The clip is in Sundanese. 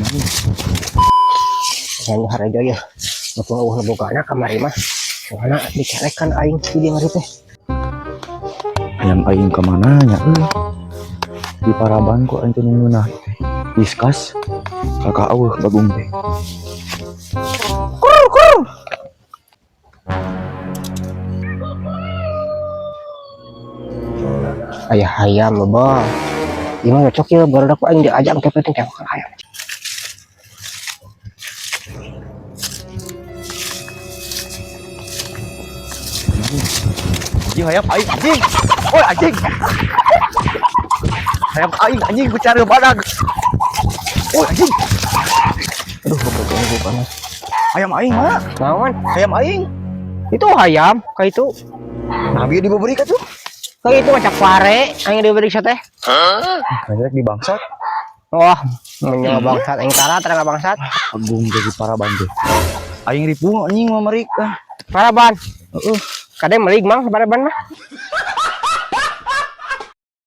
Anjing. Yang harajo ya. Mutung eueuh bogana kamari mah. Soalna dicarekan aing di dieu ngari teh. Hayam aing ka mana nya euy? Di paraban kok aing teh nu ngeunah teh. Whiskas kakak eueuh bagong teh. Kur kur. Aya hayam loba. Ieu mah cocok ya barudak ku aing diajak ke penting teh makan hayam. Anjing hayam aing anjing. Oi anjing. Hayam aing anjing bicara badag. Oi anjing. Aduh, goblok ini bukan. Hayam aing mana? Naon? Hayam aing. Itu hayam, kayak itu. Nabi diberi ka tuh. Kayak itu macam pare, aing diberi teh. Banyak di bangsat. Wah, menyawa bangsat aing tara tara bangsat. Agung jadi paraban teh. Aing ripung anjing mah merik ah. Paraban. Heeh. Kadang melig mang paraban mah.